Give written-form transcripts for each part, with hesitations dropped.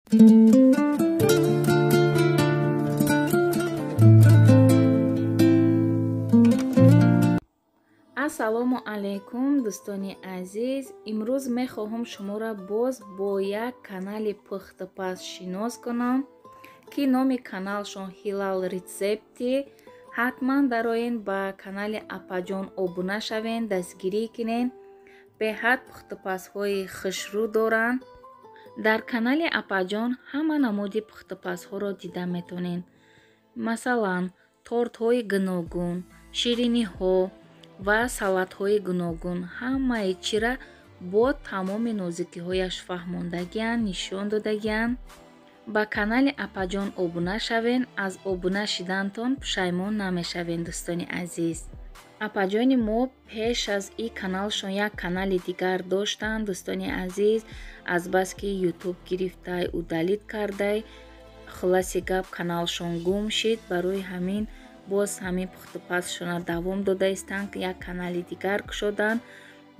Ассалому алайкум, дӯстони азиз. Имрӯз мехоҳам шуморо боз бо як канали пухтупаз шинос кунам, ки номи каналшон Ҳилал Рецепти. Ҳатман дароен ба канали апаҷон обуна шавен, дастгирӣ кунен. Беҳад пухтупазҳои хушрӯ доранд. Дар канали апаҷон ҳама намуди пухтупазҳоро дида метавонед. Масалан, тортҳои гуногун, шириниҳо ва салатҳои гуногун. Ҳамаи чира бо тамоми нозикиҳояш фаҳмондагиянд, нишон додагиянд. Ба канали апаҷон обуна шавен, аз обуна шидантон пушаймон намешавен, дӯстони азиз. Апаҷони мо пеш аз ин каналшон як канали дигар доштанд, дӯстони азиз. Азбаски ютуб гирифтай, удалить кардай, хулоси гап каналшон гум шид. Барои ҳамин боз ҳамин пухтупазшона давом додаистанд, як канали дигар кушоданд.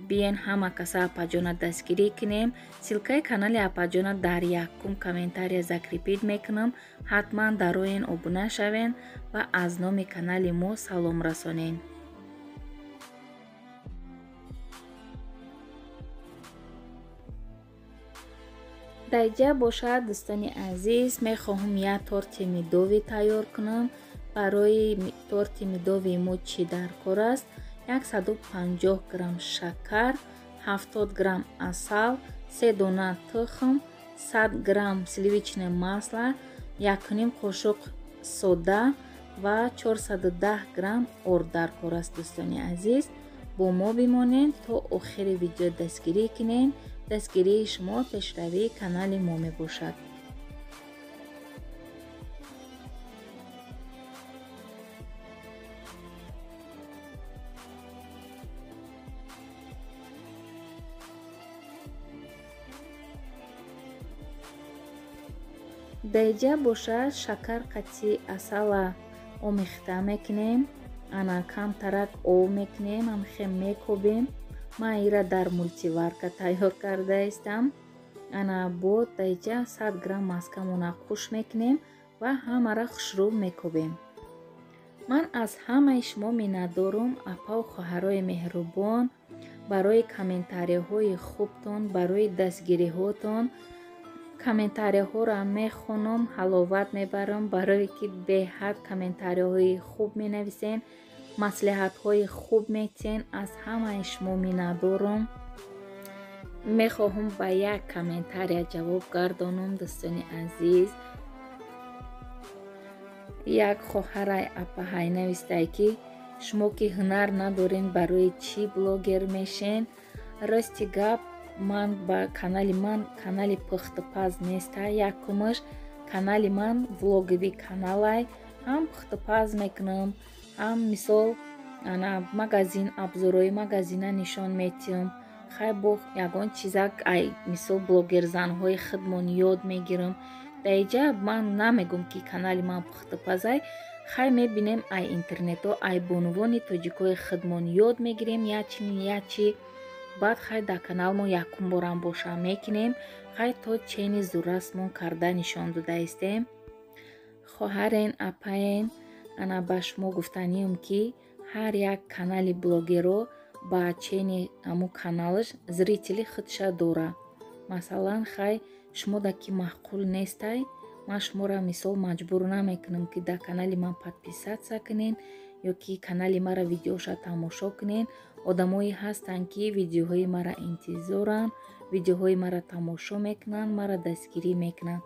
Биен ҳама каса апаҷона дастгирӣ кунем. Ссылкаи канали апаҷона дар якум комментария закрепить мекунам. Ҳатман дароен обуна шавен ва аз номи канали мо салом расонен. Даиҷа бошад, дӯстони азиз, мехоҳам як торти медовӣ тайёр кунам. Барои торти медови мо чӣ дар кор аст? 150 грамм шакар, 70 грамм асал, 3 дона тухм, 100 грамм сливочное масло, 1,5 қошуқ сода ва 410 грамм орд дар кор аст, дӯстони азиз. Бо мо бимонед то охири видео дастгирӣ кунед. Дастгирии шумо пешравии канали мо мебошад. Даиҷа бошад, шакар қатъи асала омехта мекунем. Ана камтарак об мекунем, ҳамхел мекобем. Ман ира дар мультиварка тайёр кардаистам. Ана бо даиҷа 100 грамм маскамона қуш мекунем ва ҳамара хушрӯ мекобем. Ман аз ҳамаи шумо миннатдорум, апаву хоҳарои меҳрубон, барои комментариҳои хубтон, барои дастгириҳотон. Комментариҳоро мехонам, ҳаловат мебарам, барое ки беҳад комментариҳои хуб менависен, маслиҳатҳои хуб метиҳен. Аз ҳамаи шумо миннатдорум. Мехоҳам ба як комментария ҷавоб гардонам, дӯстони азиз. Як хоҳарай апаҳай навистай, ки шумо ки ҳунар надорен, барои чӣ блогер мешен? Рости гап, ман ба канали ман канали пухтупаз неста. Якумаш, канали ман влоговый каналай. Ҳам пухтупаз мекунам, ҳам мисол ана магазин, обзорҳои магазина нишон метиҳам. Хай бо ягон чизак ай мисол блогерзанҳои худмон ёд мегирам. Даиҷа ман намегум, ки канали ман пухтупазай. Хай мебинем ай интернето, ай бонувони тоҷикои худмон ёд мегирем ячи. Баъд хай дар каналмо якум борам боша мекунем. Хай то чени зуррастмон карда нишон додаистем. Хоҳарен, апаен, ана ба шумо гуфтаниям, ки ҳар як канали блогеро ба чени ҳамун каналаш зрители худша дора. Масалан, хай шумо да ки маъқул нестай, ман шуморо мисол маҷбур намекунам, ки дар канали ман подписаться кунен ё ки канали маро видеоша тамошо кунен. Одамое ҳастанд, ки видеоҳои маро интизоранд, видеоҳои маро тамошо мекунанд, маро дастгирӣ мекунанд.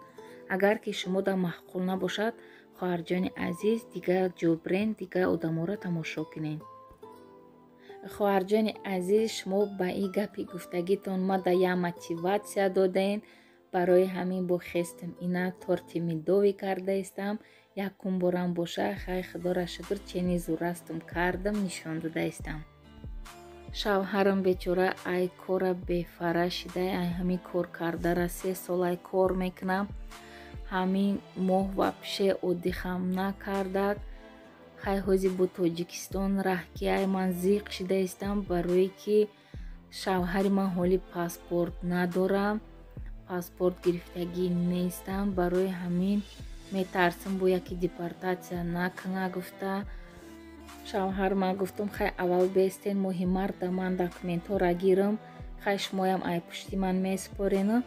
Агар ки шумо да маъқул набошад, хоҳарҷони азиз, дигар ҷобрен, дигар одаморо тамошо кунед. Хоҳарҷони азиз, шумо ба ин гапи гуфтагитон мада як мотиватсия додаен. Барои ҳамин бо хестам ина торти медовӣ кардаистам. Якум борам боша, хай худоро шукр, чени зуррастам кардам, нишон додаистам. Шавҳарам бечора ай кора бефара шидай, ай ҳамин кор кардара 3 сол ай кор мекунам. Ҳамин моҳ вообще отдыхам накардак. Хай ҳози бо Тоҷикистон раҳ ки ай ман зиқ шидаистам, барое ки шавҳари ман ҳоли паспорт надорам. Паспорт гирифтагӣ нестам, барои ҳамин метарсам, бо яке депортатсия накуна гуфта. Шавҳар ман гуфтум, хай аввал бестен, моҳи марта ман документҳоро гирам, хай шумоям ай пушти ман месупорену,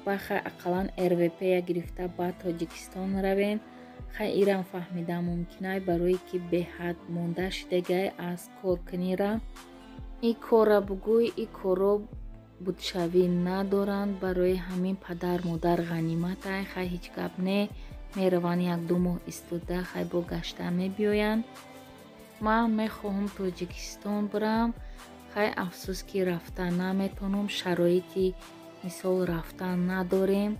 ба хай ақаллан РВП-я гирифта ба Тоҷикистон равем. Хай ирам фаҳмида мумкинай, барое ки беҳад монда шидагай аз коркунира. И корра бугӯй, и корро будшавӣ надоранд, барои ҳамин падар модар ғаниматай. Хай ҳеҷ гап не, мераванд як-ду моҳ истода, хай бо гашта мебиёянд. Ман мехоҳам Тоҷикистон бирам, хай афсӯс ки рафта наметавонам, шароити мисол рафтан надорем.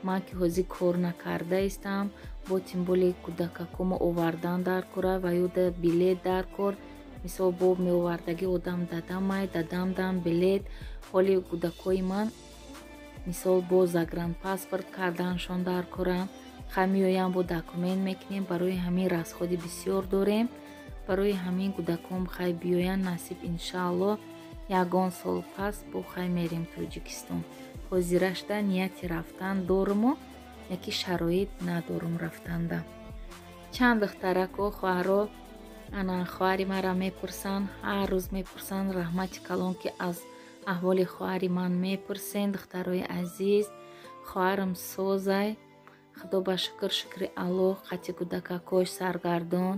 Ман ки ҳозир кор накарда истам, бо тем более кӯдакакомо овардан дар кора ва ё да билет дар кор. Мисол бо меовардаги одам дадамай, дадам дам билет. Ҳоли кӯдакҳои ман мисол бо загранпаспорт карданшон дар кора. Хай меоям, бо документ мекунем, барои ҳамин расходи бисёр дорем. Барои ҳамин кӯдаком хай биёянд, насиб иншаалло, ягон сол пас бо хай мерем Тоҷикистон. Ҳозирашда нияти рафтан доруму, яки шароит надорум рафтанда. Чанд духтарако, хоҳаро, ана хоҳари маро мепурсанд, ҳар рӯз мепурсанд. Раҳмати калон, ки аз аҳволи хоҳари ман мепурсен, духтарои азиз. Хоҳарам созай, худо ба шукр, шукри Аллоҳ, қати кӯдакакош саргардон,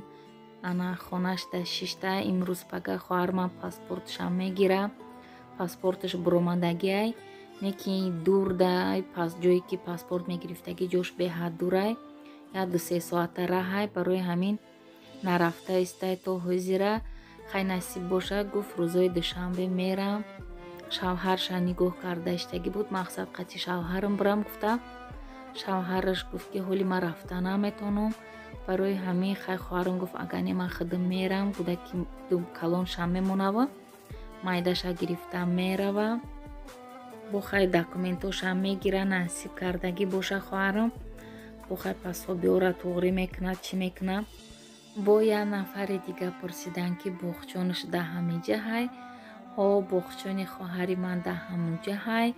ана хонашда шишта. Имрӯз пага хоҳарман паспорташам мегира, паспорташ буромадагиай, неки дурдай, пас ҷое ки паспорт мегирифтагӣ ҷош беҳад дурай, як ду се соата раҳай, барои ҳамин нарафта истай то ҳозира. Хай насиб боша, гуфт, рӯзои душанбе мерам. Шавҳарша нигоҳ карда иштагӣ буд, мақсад қати шавҳарам бирам гуфта. Шавҳараш гуфт, ки ҳоли ман рафта наметавонам, барои ҳамин хай хоҳарам гуфт, агар не ман худам мерам, кӯдаки калоншам мемонава, майдаша гирифта мерава, бо хай документошам мегира, насиб кардагӣ боша хоҳарам, бо хай пасобиёра туғрӣ мекунад, чӣ мекунад. Бо як нафари дига пурсиданд, ки боғчонаш да ҳамиҷа ҳай. Ҳо, боғчони хоҳари ман да ҳамуҷа ҳай.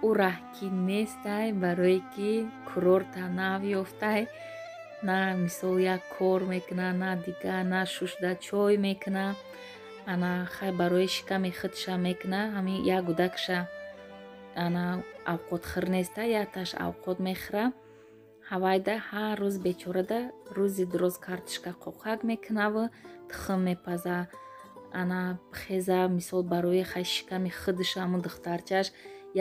Ӯ раҳкӣ нестай, барое ки курорта нав ёфтай, на мисол як кор мекуна, на дига, на шушда чой мекуна. Ана хай барои шиками худша мекуна, ҳамин як кӯдакша ана авқотхӯр неста, якташ авқот мехӯра. Ҳавайда ҳар рӯз бечорада рӯзи дуроз картошка қоқак мекунаву тухм мепаза. Ана хеза мисол барои хай шиками худша ҳамун духтарчаш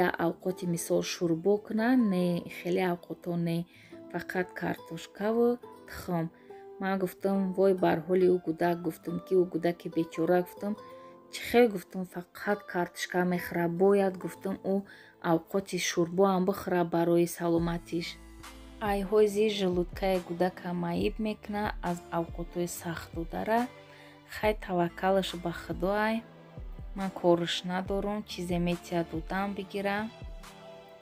як авқоти мисол шӯрбо куна, не, хеле авқотҳо не, фақат картошкаву тухм. Ман гуфтам, вой бар ҳоли ӯ кӯдак, гуфтам, ки ӯ кӯдаки бечора, гуфтам, чӣ хел, гуфтам, фақат картошка мехӯра, бояд, гуфтам, ӯ авқоти шӯрбоам бихӯра барои саломатиш. Ай ҳози желудкаи кӯдака маиб мекуна аз авқотҳои сахт додара. Хай таваккалаш ба худоай, ман корш надорум, чизе метия додам бигира.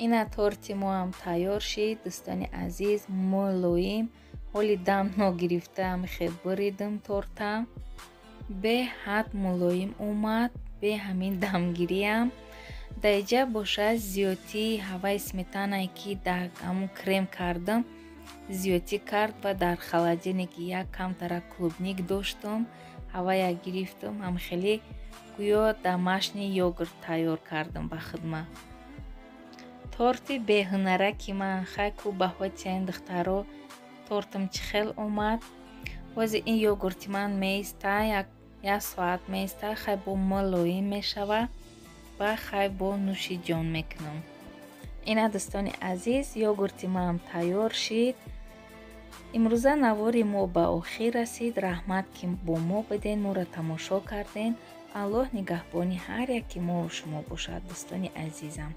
Ина торти моам тайёр шид, дӯстони азиз, мулоим. Ҳоли дам ногирифта мехе буридим торта, беҳад мулоим омад, бе ҳамин дамгириам. Даиҷа боша зиёдтии ҳаваи сметанае, ки дар ҳамун крем кардам, зиёдтӣ кард ва дар холодильник як камтара клубника доштум, ҳавая гирифтум, ҳам хеле гӯё домашний йогурт тайёр кардам ба хидмат. Торти беҳунараки ман, хай ку баҳотиян, духтаро, тортам чӣ хел омад. Ҳозир ин йогурти ман меиста, як соат меиста, хай бо мулоим мешава ва хай бо нӯши ҷон мекунам. Ина дӯстони азиз, йогурти ман тайёр шид. Имрӯза навори мо ба охир расид. Раҳмат, ки бо мо буден, моро тамошо карден. Аллоҳ нигаҳбони ҳар яки мову шумо бошад, дӯстони азизам.